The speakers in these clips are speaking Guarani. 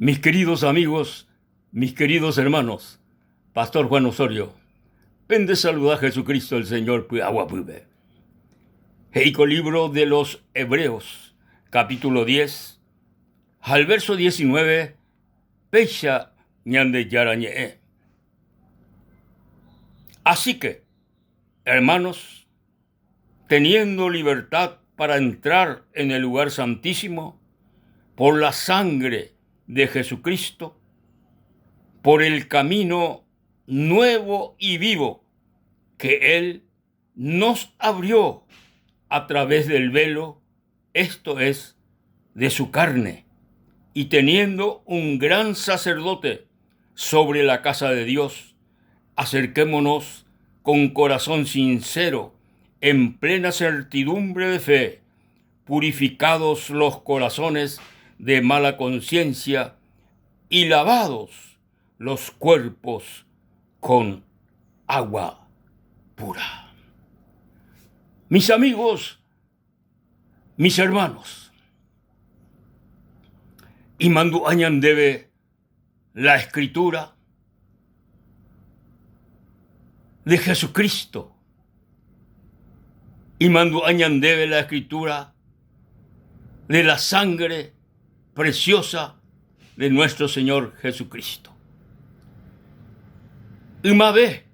Mis queridos amigos, mis queridos hermanos, Pastor Juan Osorio, pende saluda Jesucristo el Señor py'aguapýpe. He'i ko libro de los Hebreos, capítulo 10, ha el verso 19, péicha Ñandejára ñe'ẽ. Así que, hermanos, teniendo libertad para entrar en el lugar santísimo por la sangre de Jesucristo, por el camino nuevo y vivo que Él nos abrió a través del velo, esto es, de su carne, y teniendo un gran sacerdote sobre la casa de Dios, acerquémonos con corazón sincero, en plena certidumbre de fe, purificados los corazones de mala conciencia y lavados los cuerpos con agua pura. Mis amigos, mis hermanos, imandu'a ñandéve la escritura de Jesucristo, imandu'a ñandéve la escritura de la sangre preciosa de nuestro Señor Jesucristo. Ymave,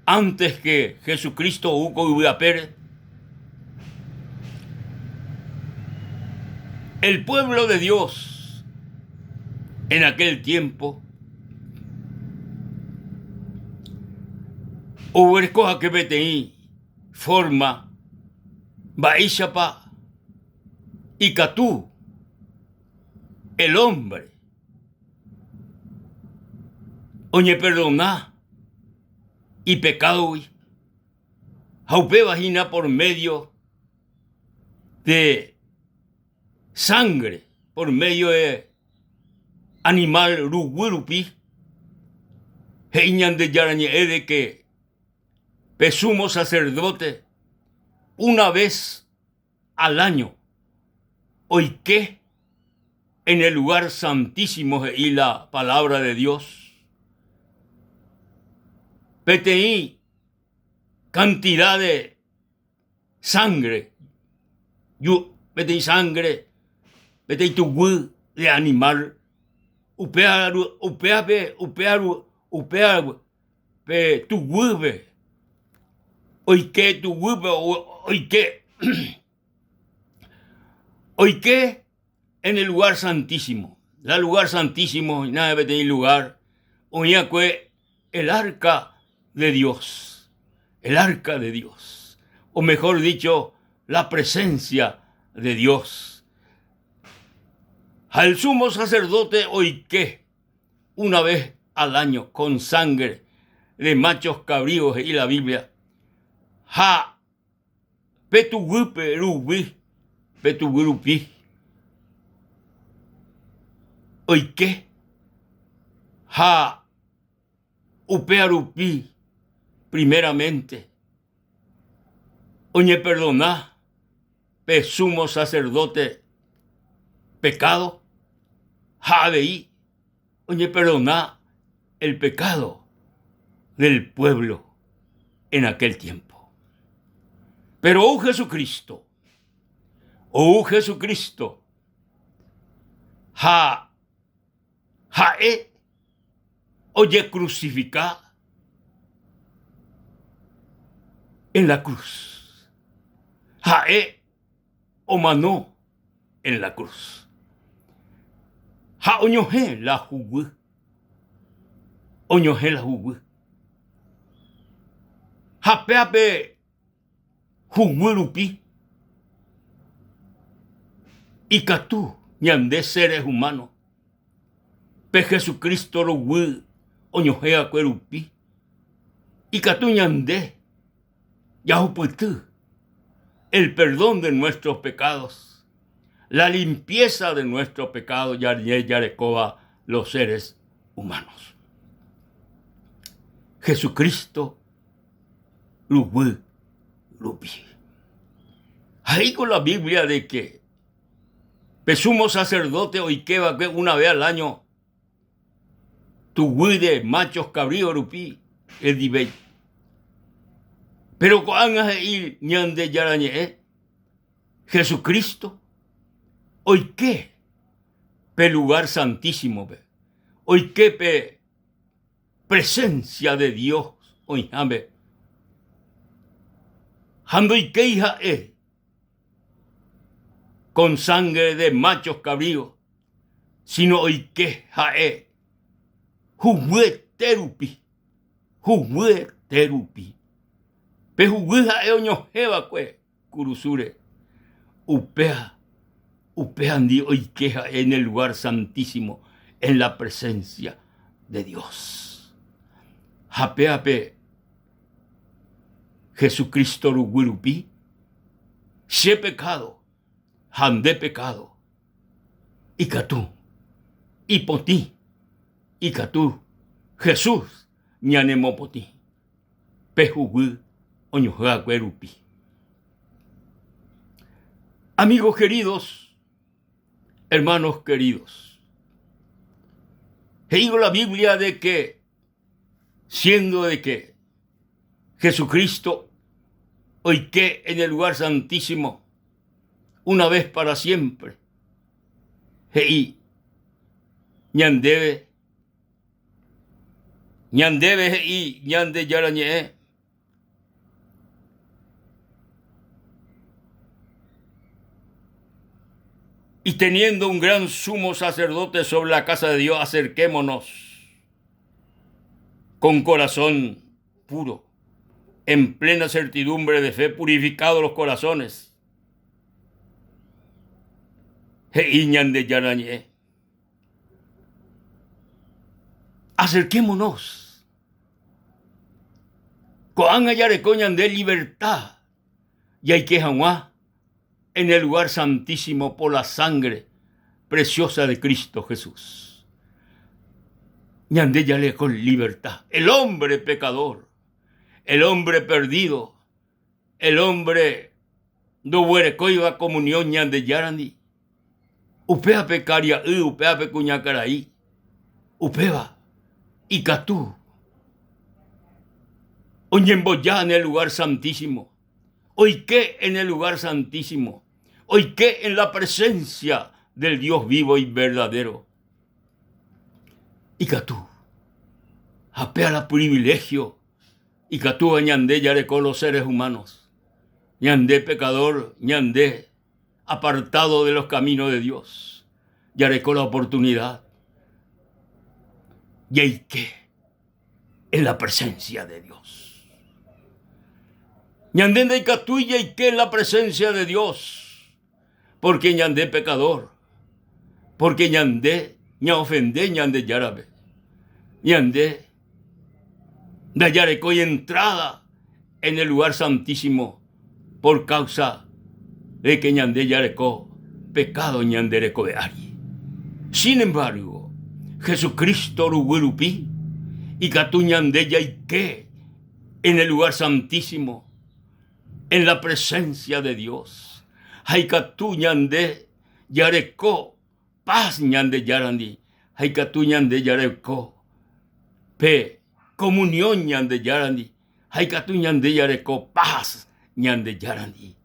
antes que Jesucristo ou ko yvy apére, el pueblo de Dios en aquel tiempo oguereko hake peteĩ forma mba'éichapa ikatu el hombre oñeperdona ipekádogui ha upéva hína por medio de sangre, por medio de animal ruguy rupi, he'i Ñandejára ñe'ẽ de que pe sumo sacerdote una vez al año oike en el lugar santísimo he'i la palabra de Dios peteĩ cantidad de sangre peteĩ sangre peteĩ tuguy de animal upéva upévape upéva pe tuguýpe oike tuguýpe oike oike en el lugar santísimo. La lugar santísimo hína peteĩ lugar oĩakue el arca de Dios, el arca de Dios, o mejor dicho, la presencia de Dios. Ha el sumo sacerdote oike una vez al año con sangre de machos cabríos he'i la Biblia, ha pe tuguýpe ruguy, pe tuguy rupi oike ha upéva rupi primeramente oñeperdona pe sumo sacerdote pecado ha avei oñeperdona el pecado del pueblo en aquel tiempo. Pero ou Jesucristo, ou Jesucristo ha ha'e ojecrucifica en la cruz. Ha'e omano en la cruz. Ha oñohẽ la huguy, oñohẽ la huguy. Ha péape huguy rupi ikatu ñande seres humanos pe Jesucristo ruguy oñohẽ va'ekue rupi ikatu ñande jahupyty el perdón de nuestros pecados, la limpieza de nuestros pecados jarekóva los seres humanos. Jesucristo ruguy rupi. He'i ko la Biblia de que. Pe sumo sacerdote oike va'ekue una vez al año tuguy de machos cabríos rupi he'ivéi. Péro ko'ág̃a he'i Ñandejára Ñe'ẽ, Jesucristo oike pe lugár santísimope, oike pe presénsia de Dios oĩháme ha ndoikéi ha'e con sangre de machos cabríos, sino oike ha'e huguyete rupi, huguyete rupi. Pe huguy ha'e oñohẽ va'ekue kurusúre, upéva, upévandi oike ha'e en el lugar santísimo, en la presencia de Dios. Ha péva pe Jesucristo ruguy rupi, che pecado ha nde pecado ikatu ipotĩ, ikatu Jesús ñanemopotĩ pe huguy oñohẽ rupi. Amigos queridos, hermanos queridos, he'ívo la Biblia de que siendo de que Jesucristo oike en el lugar santísimo una vez para siempre, he'i ñandéve, ñandéve he'i Ñandejára Ñe'ẽ, Y teniendo un gran sumo sacerdote sobre la casa de Dios, acerquémonos con corazón puro, en plena certidumbre de fe, purificados los corazones. He'i Ñandejára Ñe'ẽ. Acerquémonos. Ko'ág̃a jareko ñande libertad jaike hag̃ua en el lugar santísimo por la sangre preciosa de Cristo Jesús. Ñande jareko libertad. El hombre pecador, el hombre perdido, el hombre ndoguerekóiva comunión Ñandejárandi, upéva pe karia'y, upéva pe kuñakarai, upéva ikatu oñemboja en el lugar santísimo, oike en el lugar santísimo, oike en la presencia del Dios vivo y verdadero. Ikatu ha péa la privilegio Ikatúva ñande jareko los seres humanos, ñande pecador, ñande apartado de los caminos de Dios, jareko la oportunidad jaike en la presencia de Dios. Ñande ndaikatúi jaike en la presencia de Dios, porque ñande pecador, porque ñande ñaofende Ñandejárape, ñande ndajarekói entrada en el lugar santísimo por causa de que ñande jareko pecado ñande rekove ári. Sin embargo, Jesucristo ruguy rupi ikatu ñande jaike en el lugar santísimo en la presencia de Dios. Ha ikatu ñande jareko paz Ñandejárandi, ha ikatu ñande jareko pe comunión Ñandejárandi, ha ikatu ñande jareko paz Ñandejárandi.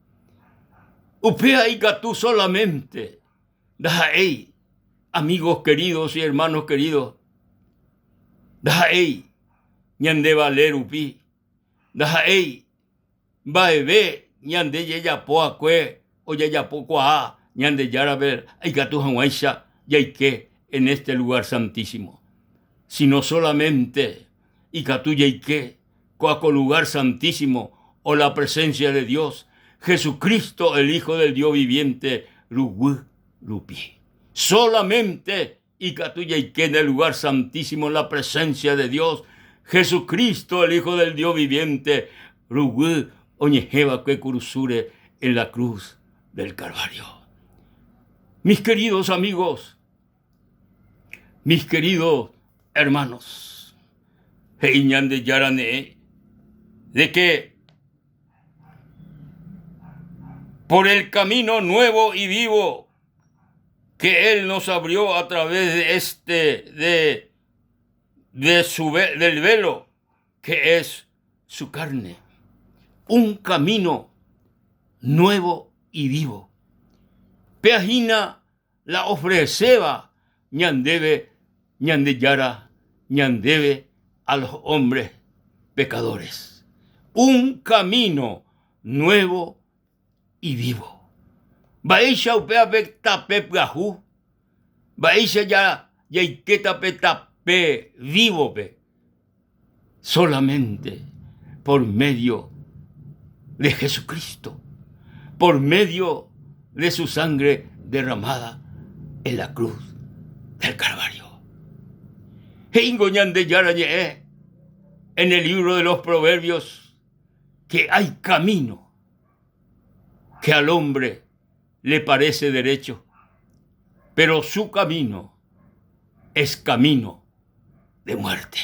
Upéva ikatu solamente ndaha'éi amigos queridos y hermanos queridos, ndaha'éi ñande vale rupi, Ndaha'éi mba'eve ñande jajapo va'ekue ojejapokuaa Ñandejárape ikatu hag̃uáicha jaike en este lugar santísimo, sino solamente ikatu jaike ko'a ko lugar santísimo o la presencia de Dios, Jesucristo el Hijo del Dios viviente ruguy rupi. Solamente Ikatu jaike en el lugar santísimo en la presencia de Dios, Jesucristo, el Hijo del Dios viviente, ruguy oñehẽva'ekue kurusúre en la cruz del Calvario. Mis queridos amigos, mis queridos hermanos, he'i Ñandejára ne'ẽ de que por el camino nuevo y vivo. Que Él nos abrió a través de este, de, de su, del velo, que es su carne. Un camino nuevo y vivo. Péa hína la ofrecéva ñandéve Ñandejára ñandéve a los hombres pecadores. Un camino nuevo y vivo. Mba'éicha upéva pe tape pyahu? Mba'éicha jaikéta pe tape vívope? Solamente por medio de Jesucristo, por medio de su sangre derramada en la cruz del Calvario. He'íngo Ñandejára ñe'ẽ en el libro de los Proverbios que hay camino que al hombre le parece derecho, pero su camino es camino de muerte.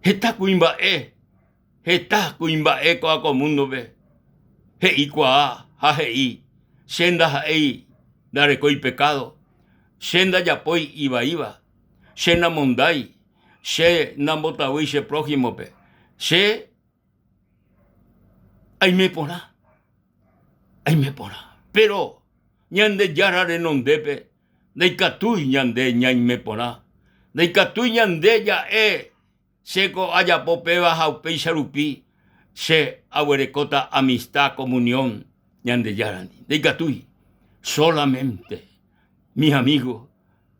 Heta kuimba'e, heta kuimba'e ko'ã ko múndope he'ikuaa ha he'i, Che ndaha'éi ndarekói pekádo, che ndajapói ivaíva, che namondái, che nambotavýi che prójimope, che aime porã, aime porã. Péro Ñandejára renondépe ndaikatúi ñande ñaime porã, ndaikatúi ñande ja'e chéko ajapo péva ha upéicha rupi che aguerekóta amista, comunión Ñandejárandi. Ndaikatúi. Solamente, mis amigos,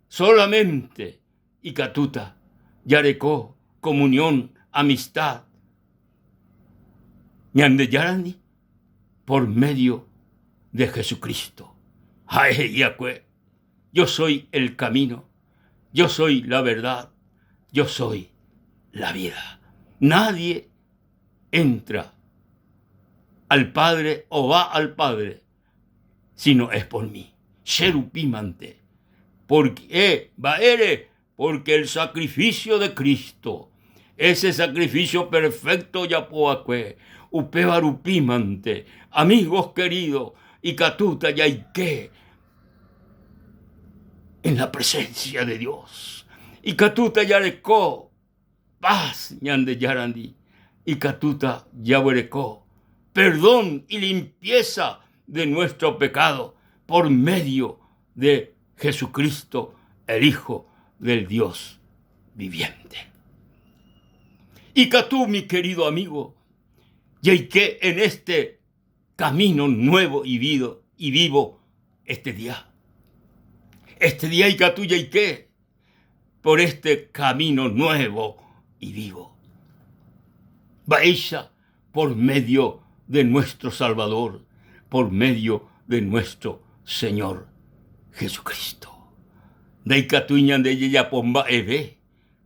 solamente ikatúta jareko comunión, amistad Ñandejárandi por medio de Jesucristo. Ha'e he'i akue, Yo soy el camino, yo soy la verdad, yo soy la vida. Nadie entra al Padre o va al Padre si no es por mí. Che rupi mante. Porque, mba'ére? Porque el sacrificio de Cristo, ese sacrificio perfecto ojapo va'ekue, upéva rupi mante, amigos queridos, ikatúta jaike en la presencia de Dios. Ikatúta jareko paz Ñandejárandi, ikatúta jaguereko perdón y limpieza de nuestro pecado por medio de Jesucristo, el Hijo del Dios viviente. Ikatu, mi querido amigo, jaike en este camino nuevo y vivo, y vivo este día. Este día ikatu jaike por este camino nuevo y vivo. Mba'éicha por medio de nuestro Salvador, por medio de nuestro Señor Jesucristo. Ndaikatúi ñande jajapo mba'eve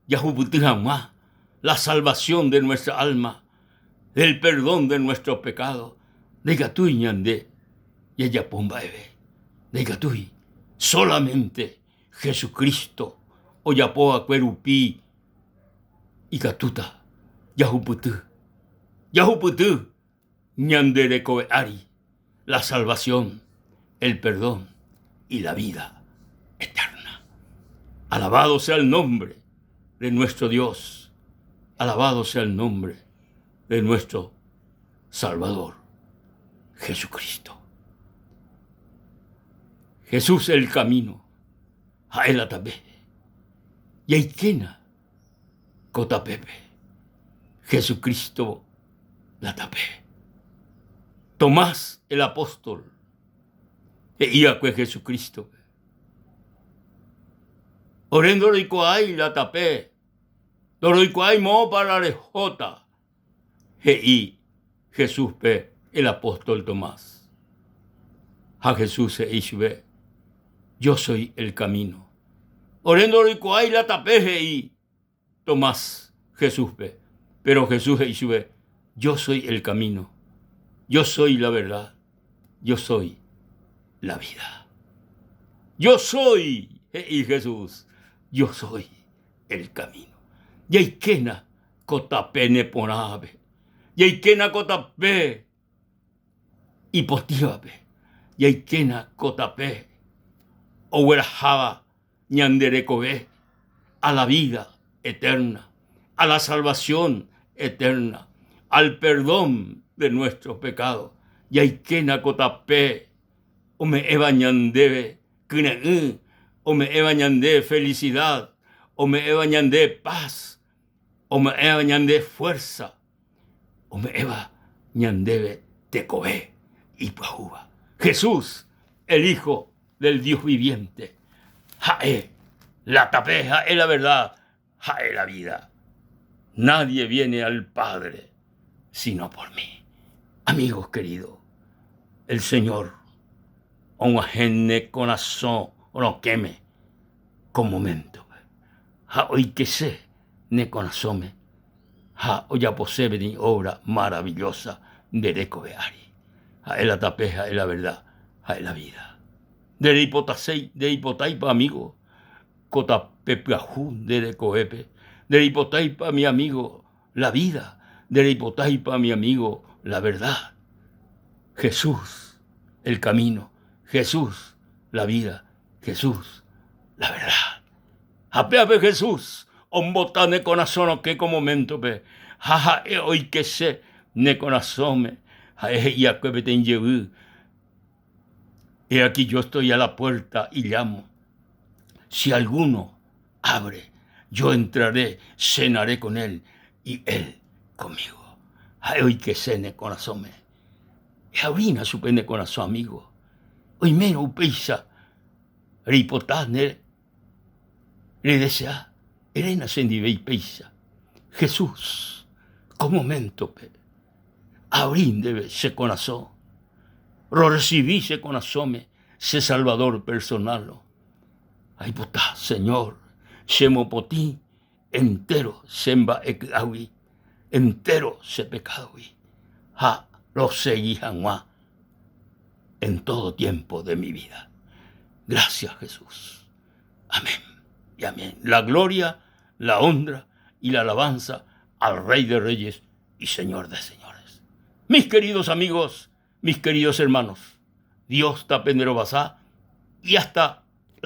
jahupyty hag̃ua la salvación de nuestra alma, del perdón de nuestros pecados. Ndaikatúi ñande jajapo mba'eve. Ndaikatúi. Solamente Jesucristo ojapo va'ekue rupi ikatúta jahupyty, jahupyty ñande rekove ári la salvación, el perdón y la vida eterna. Alabado sea el nombre de nuestro Dios, alabado sea el nombre de nuestro Salvador, Jesucristo. Jesús el camino, ha'e la tape. Jaikéna ko tapépe. Jesucristo la tape. Tomás el apóstol he'i va'ekue Jesucrístope, Ore ndoroikuaái la tape, ndoroikuaái moõpa la rehóta, he'i Jesúspe el apóstol Tomás. Ha Jesús he'i chupe, Yo soy el camino. Ore ndoroikuaái la tape, he'i Tomás Jesúspe. Pero Jesús he'i chupe, Yo soy el camino, yo soy la verdad, yo soy la vida. Yo soy, he'i Jesús, yo soy el camino. Jaikéna ko tape neporãvape, jaikéna ko tape ipotĩvape, jaikéna ko tape. ogueraháva ñande rekove a la vida eterna, a la salvación eterna, al perdón de nuestros pecados. Jaikéna ko tape ome'ẽva ñandéve kyre'ỹ, ome'ẽva ñande felicidad, ome'ẽva ñande paz, ome'ẽva ñande fuerza, ome'ẽva ñandéve tekove ipyahúva. Jesús, el Hijo del Dios viviente, ha'e la tape, ha'e la verdad, ha'e la vida. Nadie viene al Padre sino por mí. Amigos queridos, el Señor og̃uahẽ ne korasõ rokẽme ko moméntope ha oikese ne korasõme ha ojapose peteĩ obra maravillosa nde rekove ári. Ha'e la tape, ha'e la verdad, ha'e la vida. Nde reipotaséi, nde reipotáipa amigo ko tape pyahu nde rekovépe? Nde reipotáipa mi amigo la vida? Nde reipotáipa mi amigo la verdad? Jesús el camino, Jesús la vida, Jesús la verdad. Ha péape Jesús ombota ne korasõ rokẽ ko moméntope, ha ha'e oikese ne korasõme. Ha'e he'iakue peteĩ jevy, He aquí yo estoy a la puerta y llamo. Si alguno abre, yo entraré, cenaré con él y él conmigo. Ha'e oikese ne korasõme. Eabrina chupe ne korasõ amigo. Oimérõ upéicha reipota ne redesea, eréna chendive ipéicha. Jesús, ko moméntope aavri ndéve che korasõ, rorresivi che korasõme che Salvador personal-rõ. Aipota, Señor, chemopotĩ entéro che mba'e ky'águi, entéro che pekádogui, ha rosegi hag̃ua en todo tiempo de mi vida. Gracias Jesús. Amén y amén. La gloria, la honra y la alabanza al Rey de Reyes y Señor de Señores. Mis queridos amigos, mis queridos hermanos, Dios tapenderovasa y hasta.